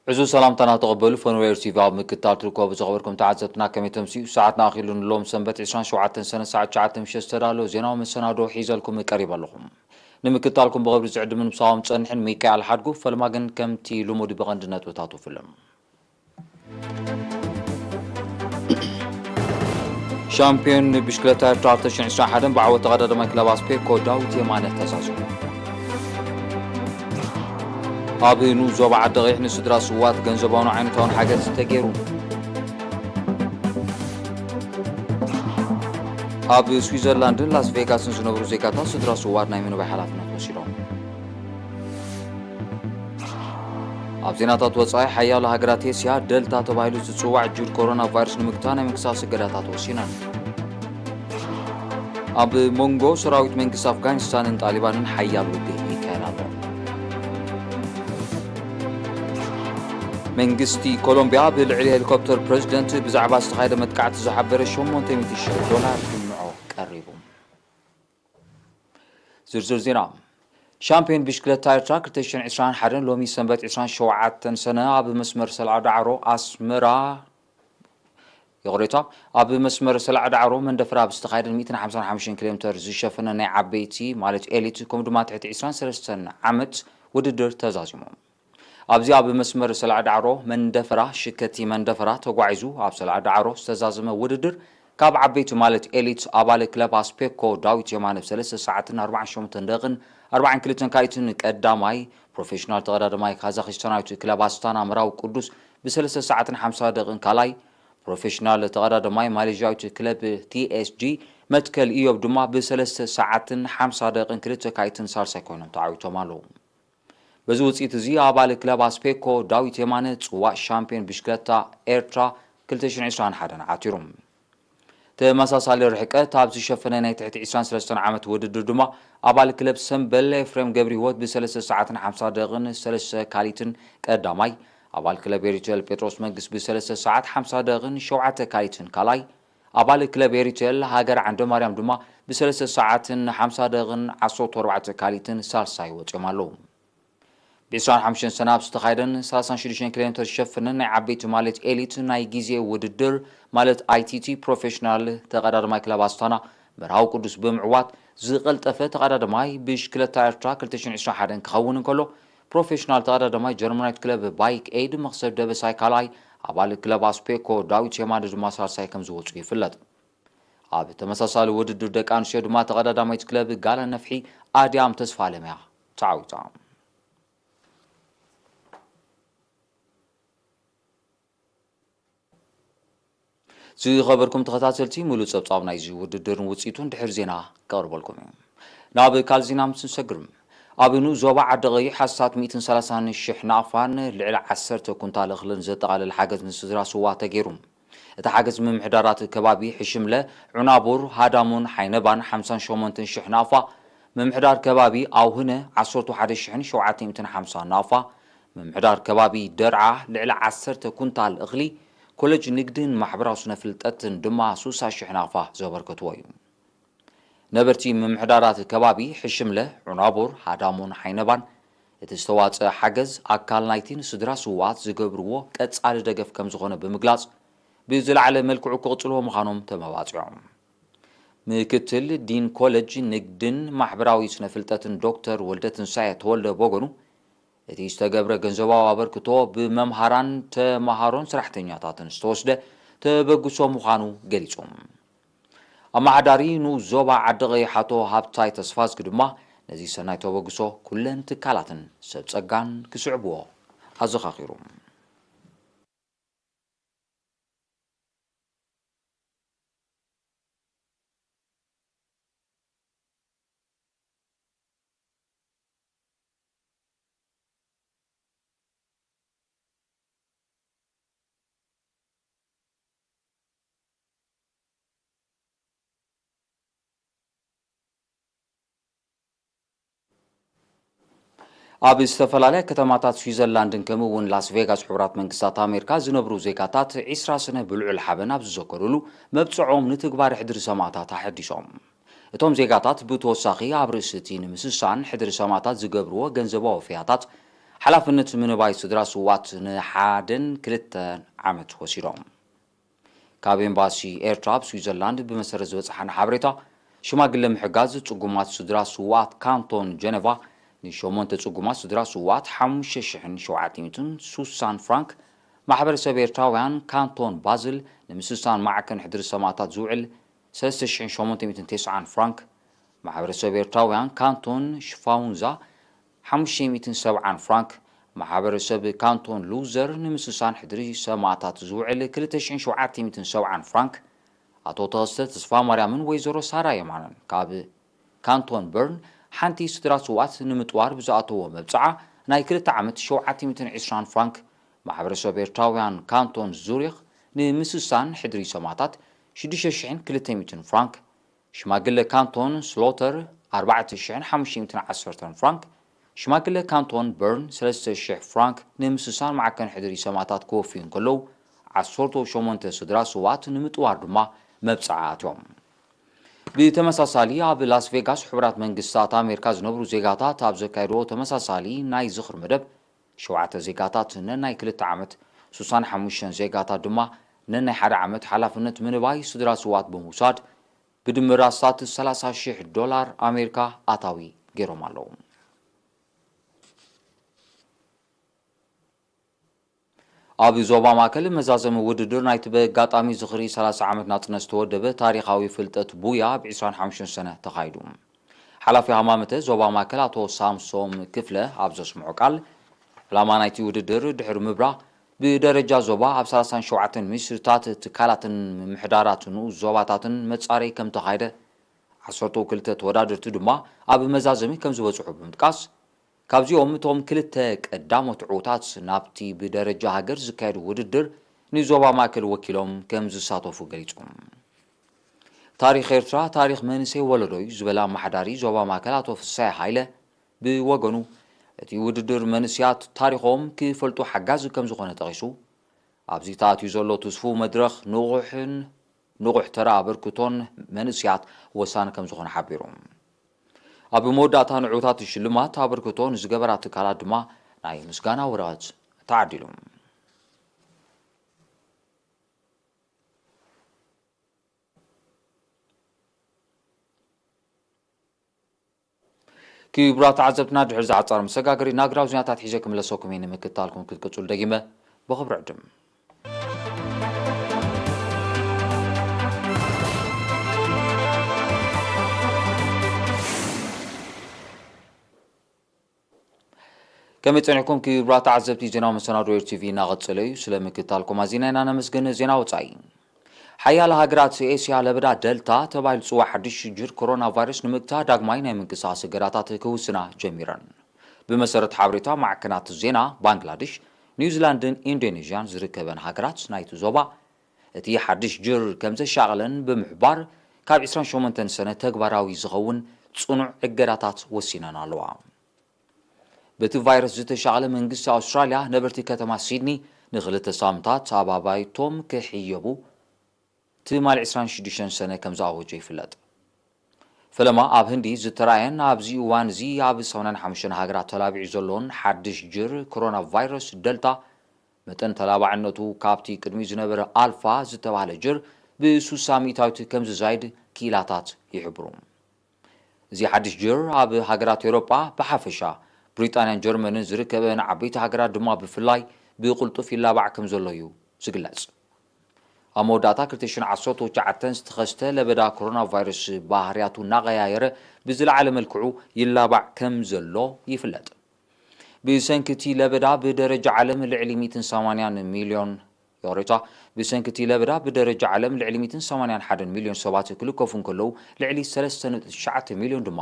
ዕዙዝ ሰላምታና ተቐበሉ። ፈንዌር ቲቪ ኣብ ምክትታል ትርከቡ ዝኸበርኩም ተዓዘብትና ከመይ ተምስዩ? ሰዓትና ኣኺሉ ንሎም ሰንበት ዕስራን ሸውዓተን ሰነ ሰዓት ትሽዓተ ምሸት ዝተዳለወ ዜናዊ መሰናዶ ሒዘልኩም ቀሪበ ኣለኹም። ንምክትታልኩም ብኽብሪ ዝዕድምን ምሳኹም ጸንሕን ሚካኤል ሓድጉ፣ ፈለማ ግን ከምቲ ልሙድ ብቐንዲ ነጥብታቱ ፍልም። ሻምፒዮን ብሽክለታ ኤርትራ ክልተ ሽሕን ዕስራን ሓደን ብዓወት ተቐዳዳማይ ክለብ ኣስፔኮ ዳዊት የማነ ተዛዚሙ። ኣብ ንኡስ ዞባ ዓዲ ቀይሕ ንስድራ ስዋት ገንዘባውን ዓይነታውን ሓገዝ ተገይሩ። ኣብ ስዊዘርላንድን ላስ ቬጋስን ዝነብሩ ዜጋታት ስድራ ስዋት ናይ ምንባይ ሓላፍነት ወሲዶም። ኣብ ዜናታት ወጻኢ፣ ሓያሎ ሃገራት ኤስያ ደልታ ተባሂሉ ዝጽዋዕ ጁር ኮሮና ቫይረስ ንምግታእ ናይ ምንቅስቓስ እገዳታት ወሲነን። ኣብ መንጎ ሰራዊት መንግስቲ ኣፍጋኒስታንን ጣሊባንን ሓያል ውግእ ይካየድ ኣሎ። መንግስቲ ኮሎምቢያ ብልዕሊ ሄሊኮፕተር ፕረዚደንት ብዛዕባ ዝተኻየደ መጥቃዕቲ ዝሓበረ ሸሞንተ ሚእቲ ሽሕ ዶላር ክምንዖ ቀሪቡ። ዝርዝር ዜና። ሻምፒዮን ብሽክለታ ኤርትራ ክልተ ሽሕን ዕስራን ሓደን ሎሚ ሰንበት ዕስራን ሸውዓተን ሰነ ኣብ መስመር ሰልዓ ዳዕሮ ኣስመራ፣ ይቕሬታ፣ ኣብ መስመር ሰልዓ ዳዕሮ መንደፈራ ኣብ ዝተኻየደን ሚእትን ሓምሳን ሓሙሽተን ኪሎ ሜተር ዝሸፈነ ናይ ዓበይቲ ማለት ኤሊት ከምኡ ድማ ትሕቲ ዕስራን ሰለስተን ዓመት ውድድር ተዛዚሙ። ኣብዚ ኣብ መስመር ሰልዓ ዳዕሮ መንደፈራ ሽከቲ መንደፈራ ተጓዒዙ ኣብ ሰልዓ ዳዕሮ ዝተዛዘመ ውድድር ካብ ዓበይቲ ማለት ኤሊት ኣባል ክለብ ኣስፔኮ ዳዊት የማነ ብሰለስተ ሰዓትን ኣርባዓን ሸሞንተን ደቂቕን ኣርባዓን ክልተን ካልኢትን ቀዳማይ፣ ፕሮፌሽናል ተቐዳዳማይ ካዛኺስታናዊት ክለብ ኣስታና መራዊ ቅዱስ ብሰለስተ ሰዓትን ሓምሳ ደቂቕን ካልኣይ፣ ፕሮፌሽናል ተቐዳዳማይ ማሌዥያዊት ክለብ ቲኤስጂ መትከል ኢዮብ ድማ ብሰለስተ ሰዓትን ሓምሳ ደቂቕን ክልተ ካልኢትን ሳልሳይ ኮይኖም ተዓዊቶም ኣለዉ። በዚ ውፅኢት እዚ ኣባል ክለብ ኣስፔኮ ዳዊት የማነ ፅዋእ ሻምፒዮን ብሽክለታ ኤርትራ ክልተ ሽሕን ዕስራን ሓደን ዓቲሩ። ተመሳሳሊ ርሕቀት ኣብ ዝሸፈነ ናይ ትሕቲ ዕስራን ሰለስተን ዓመት ውድድር ድማ ኣባል ክለብ ሰምበል ኤፍሬም ገብረ ህይወት ብሰለስተ ሰዓትን ሓምሳ ደቂቕን ሰለስተ ካልኢትን ቀዳማይ፣ ኣባል ክለብ ኤሪትሪኤል ጴጥሮስ መንግስት ብሰለስተ ሰዓት ሓምሳ ደቂቕን ሸውዓተ ካልኢትን ካልኣይ፣ ኣባል ክለብ ኤሪትሪኤል ሃገር ዓንደማርያም ድማ ብሰለስተ ሰዓትን ሓምሳ ደቂቕን ዓሰርተ ኣርባዕተ ካልኢትን ሳልሳይ ወፂኦም ኣለዉ። ብ ዕስራን ሓሙሽተን ሰነ ኣብ ዝተኻየደን ሰላሳን ሽዱሽተን ኪሎ ሜተር ዝሸፍንን ናይ ዓበይቲ ማለት ኤሊት ናይ ግዜ ውድድር ማለት ኣይቲቲ ፕሮፌሽናል ተቐዳዳማይ ክለብ ኣስታና መርሃዊ ቅዱስ ብምዕዋት ዝቐልጠፈ ተቐዳዳማይ ብሽክለታ ኤርትራ ክልተ ሽሕን ዕስራን ሓደን ክኸውን እንከሎ፣ ፕሮፌሽናል ተቐዳዳማይ ጀርመናዊት ክለብ ባይክ ኤድ መኽሰብ ደበሳይ ካልኣይ፣ ኣባል ክለብ ኣስፔኮ ዳዊት የማነ ድማ ሳልሳይ ከም ዝወፁ ይፍለጥ። ኣብ ተመሳሳሊ ውድድር ደቂ ኣንስትዮ ድማ ተቐዳዳማይት ክለብ ጋላ ነፍሒ ኣድያም ተስፋ ኣለምያ ተዓዊታ። ዝኸበርኩም ተኸታተልቲ፣ ሙሉእ ጸብጻብ ናይዚ ውድድርን ውጽኢቱን ድሕሪ ዜና ከቕርበልኩም እዩ። ናብ ካልእ ዜና ምስ ንሰግር፣ ኣብ ንኡስ ዞባ ዓዲ ቀይሕ ኣስታት ሚእትን ሰላሳን ሽሕ ናቕፋን ልዕሊ ዓሰርተ ኩንታል እኽልን ዘጠቓልል ሓገዝ ንስድራ ስዋ ተገይሩ። እቲ ሓገዝ ምምሕዳራት ከባቢ ሕሽምለ፣ ዑናቡር፣ ሃዳሙን ሓይነባን ሓምሳን ሸሞንተን ሽሕ ናቕፋ፣ ምምሕዳር ከባቢ ኣውህነ ዓሰርተ ሓደ ሽሕን ሸውዓተ ሚእትን ሓምሳን ናቕፋ፣ ምምሕዳር ከባቢ ደርዓ ልዕሊ ዓሰርተ ኩንታል እኽሊ፣ ኮሌጅ ንግድን ማሕበራዊ ስነ ፍልጠትን ድማ ሱሳ ሽሕ ናቕፋ ዘበርከትዎ እዩ። ነበርቲ ምምሕዳራት ከባቢ ሕሽምለ፣ ዑናቡር፣ ሃዳሞን ሓይነባን እቲ ዝተዋፅአ ሓገዝ ኣካል ናይቲ ንስድራ ስውኣት ዝገብርዎ ቀፃሊ ደገፍ ከም ዝኾነ ብምግላፅ፣ ብዝለዓለ መልክዑ ክቕፅልዎ ምዃኖም ተመባፂዖም። ምክትል ዲን ኮሌጅ ንግድን ማሕበራዊ ስነ ፍልጠትን ዶክተር ወልደ ትንሳኤ ተወልደ ብወገኑ፣ እቲ ዝተገብረ ገንዘባዊ ኣበርክቶ ብመምሃራን፣ ተመሃሮን ሰራሕተኛታትን ዝተወስደ ተበግሶ ምዃኑ ገሊጹ። ኣመሓዳሪ ንኡስ ዞባ ዓዲ ቀይሕ ኣቶ ሃብታይ ተስፋዝጊ ድማ፣ ነዚ ሰናይ ተበግሶ ኩለን ትካላትን ሰብ ጸጋን ክስዕብዎ ኣዘኻኺሩ። ኣብ ዝተፈላለያ ከተማታት ስዊዘርላንድን ከምኡ እውን ላስ ቬጋስ ሕቡራት መንግስታት ኣሜሪካ ዝነብሩ ዜጋታት ዕስራ ሰነ ብልዑል ሓበን ኣብ ዝዘከሩሉ መብጽዖም ንትግባረ ሕድሪ ሰማእታት ኣሐዲሶም። እቶም ዜጋታት ብተወሳኺ ኣብ ርእሲ እቲ ንምስሳን ሕድሪ ሰማእታት ዝገብርዎ ገንዘባዊ ወፈያታት ሓላፍነት ምንባይ ስድራ ስውኣት ንሓደን ክልተን ዓመት ወሲዶም። ካብ ኤምባሲ ኤርትራ ኣብ ስዊዘርላንድ ብመሰረት ዝበጽሓና ሓበሬታ፣ ሽማግለ ምሕጋዝ ጽጉማት ስድራ ስውኣት ካንቶን ጀነቫ ንሸሞንተ ጽጉማት ስድራ ስውኣት ሓሙሽተ ሽሕን ሸውዓተ ሚእትን ሱሳን ፍራንክ፣ ማሕበረሰብ ኤርትራውያን ካንቶን ባዝል ንምስሳን ማዕከን ሕድሪ ሰማእታት ዝውዕል ሰለስተ ሽሕን ሸሞንተ ሚእትን ተስዓን ፍራንክ፣ ማሕበረሰብ ኤርትራውያን ካንቶን ሽፋውንዛ ሓሙሽተ ሚእትን ሰብዓን ፍራንክ፣ ማሕበረሰብ ካንቶን ሉዘር ንምስሳን ሕድሪ ሰማእታት ዝውዕል ክልተ ሽሕን ሸውዓተ ሚእትን ሰብዓን ፍራንክ፣ ኣቶ ተኸስተ ተስፋማርያምን ወይዘሮ ሳራ የማነን ካብ ካንቶን በርን ሓንቲ ስድራ ስውኣት ንምጥዋር ብዝኣተዎ መብጽዓ ናይ ክልተ ዓመት ሸውዓተ ሚእትን ዕስራን ፍራንክ፣ ማሕበረሰብ ኤርትራውያን ካንቶን ዙሪኽ ንምስሳን ሕድሪ ሰማእታት ሽዱሽተ ሽሕን ክልተ ሚእትን ፍራንክ፣ ሽማግለ ካንቶን ስሎተር ኣርባዕተ ሽሕን ሓሙሽተ ሚእትን ዓሰርተን ፍራንክ፣ ሽማግለ ካንቶን በርን ሰለስተ ሽሕ ፍራንክ ንምስሳን ማዕከን ሕድሪ ሰማእታት ክወፍዩ እንከለዉ፣ ዓሰርተ ሸሞንተ ስድራ ስውኣት ንምጥዋር ድማ መብጽዓ ኣትዮም። ብተመሳሳሊ ኣብ ላስ ቬጋስ ሕቡራት መንግስታት ኣሜሪካ ዝነብሩ ዜጋታት ኣብ ዘካየድዎ ተመሳሳሊ ናይ ዝኽሪ መደብ፣ ሸውዓተ ዜጋታት ነናይ ክልተ ዓመት፣ ሱሳን ሓሙሽተን ዜጋታት ድማ ነናይ ሓደ ዓመት ሓላፍነት ምንባይ ስድራ ስውኣት ብምውሳድ፣ ብድምር ኣስታት ሰላሳ ሽሕ ዶላር ኣሜሪካ ኣታዊ ገይሮም ኣለዉ። ኣብ ዞባ ማእከል መዛዘሚ ውድድር ናይቲ በጋጣሚ ዝኽሪ ሰላሳ ዓመት ናጽነት ዝተወደበ ታሪኻዊ ፍልጠት ቡያ ኣብ ዕስራን ሓሙሽተን ሰነ ተኻይዱ። ሓላፊ ሃማመተ ዞባ ማእከል ኣቶ ሳምሶም ክፍለ ኣብ ዘስምዖ ቃል፣ ዕላማ ናይቲ ውድድር ድሕሪ ምብራ ብደረጃ ዞባ ኣብ ሰላሳን ሸውዓተን ሚኒስትሪታት፣ ትካላትን ምምሕዳራት ንኡስ ዞባታትን መጻረይ ከም ተኻይደ፣ ዓሰርተ ክልተ ተወዳደርቲ ድማ ኣብ መዛዘሚ ከም ዝበጽሑ ብምጥቃስ፣ ካብዚኦም እቶም ክልተ ቀዳሞት ዕዉታት ናብቲ ብደረጃ ሃገር ዝካየድ ውድድር ንዞባ ማእከል ወኪሎም ከም ዝሳተፉ ገሊጹ። ታሪኽ ኤርትራ ታሪኽ መንእሰይ ወለዶ እዩ ዝበለ ኣመሓዳሪ ዞባ ማእከል ኣቶ ፍሳይ ሃይለ ብወገኑ፣ እቲ ውድድር መንእሰያት ታሪኾም ክፈልጡ ሓጋዚ ከም ዝኾነ ጠቒሱ፣ ኣብዚ ተኣትዩ ዘሎ ትስፉው መድረኽ ንቑሕን ንቑሕ ተራ ኣበርክቶን መንእሰያት ወሳኒ ከም ዝኾነ ሓቢሩ። ኣብ መወዳእታ ንዕዉታት ሽልማት ኣበርክቶ ንዝገበራ ትካላት ድማ ናይ ምስጋና ወረቐት ተዓዲሉ። ክቡራት ተዓዘብትና፣ ድሕሪ ዝዓጻር መሰጋገሪ ናግራዊ ዜናታት ሒዘ ክምለሰኩም እየ። ንምክትታልኩም ክትቅጽሉ ደጊመ ብኽብሪ ዕድም። ከመይ ጸኒሕኩም ክቡራት ተዓዘብቲ? ዜናዊ መሰናዶ ኤር ቲቪ እናቐጸለ እዩ። ስለ ምክትታልኩም ኣዚና ኢና ነመስግን። ዜና ወጻኢ። ሓያለ ሃገራት ኤስያ ለበዳ ደልታ ተባሂሉ ዝጽዋዕ ሓድሽ ጅር ኮሮና ቫይረስ ንምግታእ ዳግማይ ናይ ምንቅስቓስ እገዳታት ክውስና ጀሚረን። ብመሰረት ሓበሬታ ማዕከናት ዜና ባንግላዴሽ፣ ኒውዚላንድን ኢንዶኔዥያን ዝርከበን ሃገራት ናይቲ ዞባ፣ እቲ ሓድሽ ጅር ከም ዘሻቐለን ብምሕባር፣ ካብ ዕስራን ሸሞንተን ሰነ ተግባራዊ ዝኸውን ጽኑዕ እገዳታት ወሲነን ኣለዋ። በቲ ቫይረስ ዝተሻቐለ መንግስቲ ኣውስትራልያ ነበርቲ ከተማ ሲድኒ ንኽልተ ሳምንታት ኣብ ኣባይቶም ክሕየቡ ትማሊ ዕስራን ሽዱሽተን ሰነ ከም ዝኣወጀ ይፍለጥ። ፈለማ ኣብ ህንዲ ዝተራእየን ኣብዚ እዋን እዚ ኣብ ሰማንያን ሓሙሽተን ሃገራት ተላቢዑ ዘሎን ሓድሽ ጅር ኮሮና ቫይረስ ደልታ፣ መጠን ተላባዕነቱ ካብቲ ቅድሚ ዝነበረ ኣልፋ ዝተባህለ ጅር ብሱሳ ሚእታዊት ከም ዝዛይድ ክኢላታት ይሕብሩ። እዚ ሓድሽ ጅር ኣብ ሃገራት ኤውሮጳ ብሓፈሻ፣ ብሪጣንያን ጀርመንን ዝርከበን ዓበይቲ ሃገራት ድማ ብፍላይ ብቕልጡፍ ይላባዕ ከም ዘሎ እዩ ዝግለጽ። ኣብ መወዳእታ ክልተ ሽሕን ዓሰርተ ትሽዓተን ዝተኸስተ ለበዳ ኮሮና ቫይረስ ባህርያቱ እናቐያየረ ብዝለዓለ መልክዑ ይላባዕ ከም ዘሎ ይፍለጥ። ብሰንኪ እቲ ለበዳ ብደረጃ ዓለም ልዕሊ ሚእትን ሰማንያን ሚልዮን፣ ይቕሬታ፣ ብሰንኪ እቲ ለበዳ ብደረጃ ዓለም ልዕሊ ሚእትን ሰማንያን ሓደን ሚልዮን ሰባት ክልከፉ እንከለዉ፣ ልዕሊ ሰለስተ ነጥቢ ትሽዓተ ሚልዮን ድማ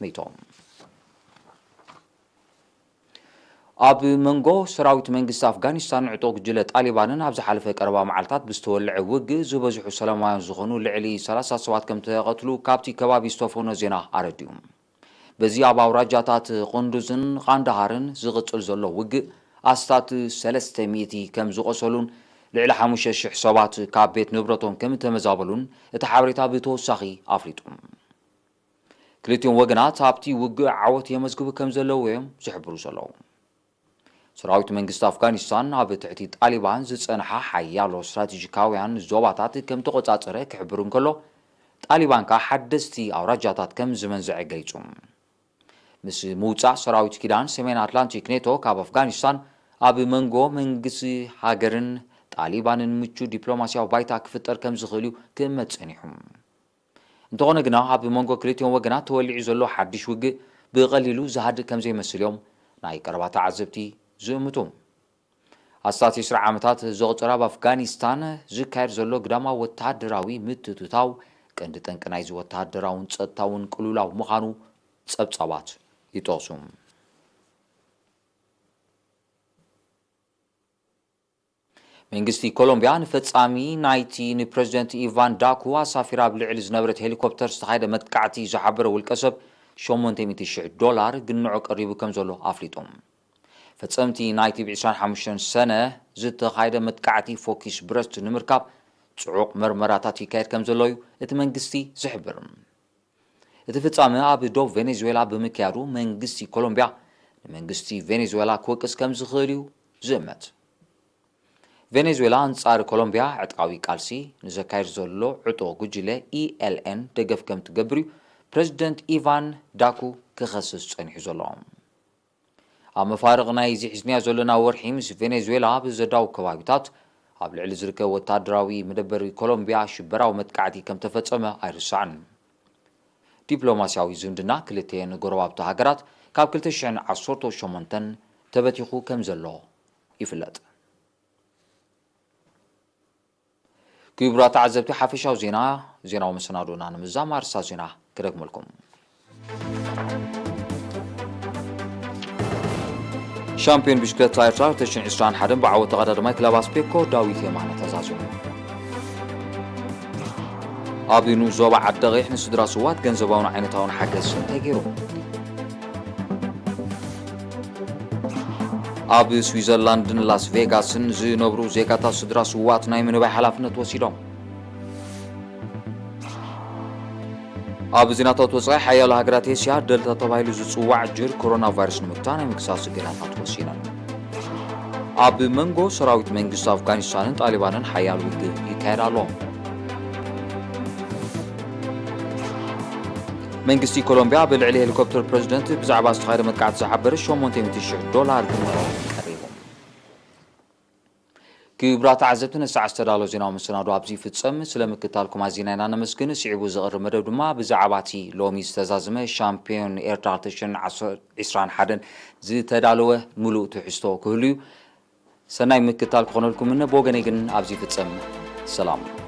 መይቶም። ኣብ መንጎ ሰራዊት መንግስቲ ኣፍጋኒስታን ዕጡቕ ጉጅለ ጣሊባንን ኣብ ዝሓለፈ ቀረባ መዓልታት ብዝተወልዐ ውግእ ዝበዝሑ ሰላማውያን ዝኾኑ ልዕሊ ሰላሳ ሰባት ከም ተቐትሉ ካብቲ ከባቢ ዝተፈኖ ዜና ኣረዲኡ። በዚ ኣብ ኣውራጃታት ቁንዱዝን ቃንዳሃርን ዝቕጽል ዘሎ ውግእ ኣስታት ሰለስተ ሚእቲ ከም ዝቖሰሉን ልዕሊ ሓሙሽተ ሽሕ ሰባት ካብ ቤት ንብረቶም ከም እተመዛበሉን እቲ ሓበሬታ ብተወሳኺ ኣፍሊጡ። ክልቲኦም ወገናት ኣብቲ ውግእ ዓወት የመዝግቡ ከም ዘለዉ እዮም ዝሕብሩ ዘለዉ። ሰራዊት መንግስቲ ኣፍጋኒስታን ኣብ ትሕቲ ጣሊባን ዝጸንሓ ሓያሎ ስትራቴጂካውያን ዞባታት ከም ተቖጻጸረ ክሕብር እንከሎ፣ ጣሊባን ከኣ ሓደስቲ ኣውራጃታት ከም ዝመንዘዐ ገሊጹ። ምስ ምውጻእ ሰራዊት ኪዳን ሰሜን ኣትላንቲክ ኔቶ ካብ ኣፍጋኒስታን፣ ኣብ መንጎ መንግስቲ ሃገርን ጣሊባንን ምቹ ዲፕሎማስያዊ ባይታ ክፍጠር ከም ዝኽእል እዩ ክእመት ጸኒሑ። እንተኾነ ግና፣ ኣብ መንጎ ክልቲኦም ወገናት ተወሊዑ ዘሎ ሓድሽ ውግእ ብቐሊሉ ዝሃድእ ከም ዘይመስል እዮም ናይ ቀረባ ተዓዘብቲ ዝእምቱ። ኣስታት ዕስራ ዓመታት ዘቑጸረ ኣብ ኣፍጋኒስታን ዝካየድ ዘሎ ግዳማዊ ወተሃደራዊ ምትእትታው፣ ቀንዲ ጠንቂ ናይዚ ወተሃደራውን ጸጥታውን ቅልውላው ምዃኑ ጸብጻባት ይጠቕሱ። መንግስቲ ኮሎምቢያ ንፈጻሚ ናይቲ ንፕረዚደንት ኢቫን ዳኩ ኣሳፊራ ኣብ ልዕሊ ዝነበረት ሄሊኮፕተር ዝተኻየደ መጥቃዕቲ ዝሓበረ ውልቀ ሰብ ሸሞንተ ሚእቲ ሽሕ ዶላር ግንዖ ቀሪቡ ከም ዘሎ ኣፍሊጡ። ፈጸምቲ ናይቲ ብ ዕስራን ሓሙሽተን ሰነ ዝተኻየደ መጥቃዕቲ ፎኪስ ብረስት ንምርካብ ጽዑቕ መርመራታት ይካየድ ከም ዘሎ እዩ እቲ መንግስቲ ዝሕብር። እቲ ፍጻመ ኣብ ዶብ ቬኔዙዌላ ብምክያዱ መንግስቲ ኮሎምቢያ ንመንግስቲ ቬኔዙዌላ ክወቅስ ከም ዝኽእል እዩ ዝእመት። ቬኔዙዌላ ኣንጻር ኮሎምቢያ ዕጥቃዊ ቃልሲ ንዘካየድ ዘሎ ዕጡቕ ጉጅለ ኢኤልኤን ደገፍ ከም ትገብር እዩ ፕረዚደንት ኢቫን ዳኩ ክኸስስ ጸኒሑ ዘሎ። ኣብ መፋርቕ ናይዚ ሒዝናዮ ዘለና ወርሒ ምስ ቬኔዙዌላ ኣብ ዘዳው ከባቢታት ኣብ ልዕሊ ዝርከብ ወታደራዊ መደበር ኮሎምቢያ ሽበራዊ መጥቃዕቲ ከም ተፈጸመ ኣይርሳዕን። ዲፕሎማስያዊ ዝምድና ክልተኤን ጎረባብቲ ሃገራት ካብ ክልተ ሽሕን ዓሰርተ ሸሞንተን ተበቲኹ ከም ዘሎ ይፍለጥ። ክቡራት ተዓዘብቲ ሓፈሻዊ ዜና፣ ዜናዊ መሰናዶና ንምዛም ኣርእስታት ዜና ክደግመልኩም። ሻምፒዮን ብሽክለታ ኤርትራ ክልተ ሽሕን ዕስራን ሓደን ብዓወት ተቐዳዳማይ ክለብ ኣስፔኮ ዳዊት የማነ ተዛዚሙ። ኣብ ንኡስ ዞባ ዓዲ ደቂሕ ንስድራ ስዋት ገንዘባውን ዓይነታውን ሓገዝ ተገይሩ። ኣብ ስዊዘርላንድን ላስ ቬጋስን ዝነብሩ ዜጋታት ስድራ ስዋት ናይ ምንባይ ሓላፍነት ወሲዶም። ኣብ ዜናታት ወጻኢ፣ ሓያሎ ሃገራት ኤስያ ደልታ ተባሂሉ ዝጽዋዕ ጅር ኮሮና ቫይረስ ንምግታእ ናይ ምግሳስ እገዳታት ወሲነን። ኣብ መንጎ ሰራዊት መንግስቲ ኣፍጋኒስታንን ጣሊባንን ሓያል ውግእ ይካየድ ኣሎ። መንግስቲ ኮሎምቢያ ብልዕሊ ሄሊኮፕተር ፕረዚደንት ብዛዕባ ዝተኻየደ መጥቃዕቲ ዝሓበረ ሸሞንተ ሚእቲ ሽሕ ዶላር ግምት ቀሪቡ። ክቡራት ተዓዘብቲ፣ ንሰዓት ዝተዳለወ ዜናዊ መሰናዶ ኣብዚ ይፍጸም። ስለ ምክታልኩም ኣዚና ኢና ነመስግን። ስዒቡ ዝቐርብ መደብ ድማ ብዛዕባ እቲ ሎሚ ዝተዛዘመ ሻምፒዮን ኤርትራ ክልተ ሽሕን ዕስራን ሓደን ዝተዳለወ ምሉእ ትሕዝቶ ክህሉ እዩ። ሰናይ ምክታል ክኾነልኩም እምነ። ብወገነይ ግን ኣብዚ ይፍጸም። ሰላም።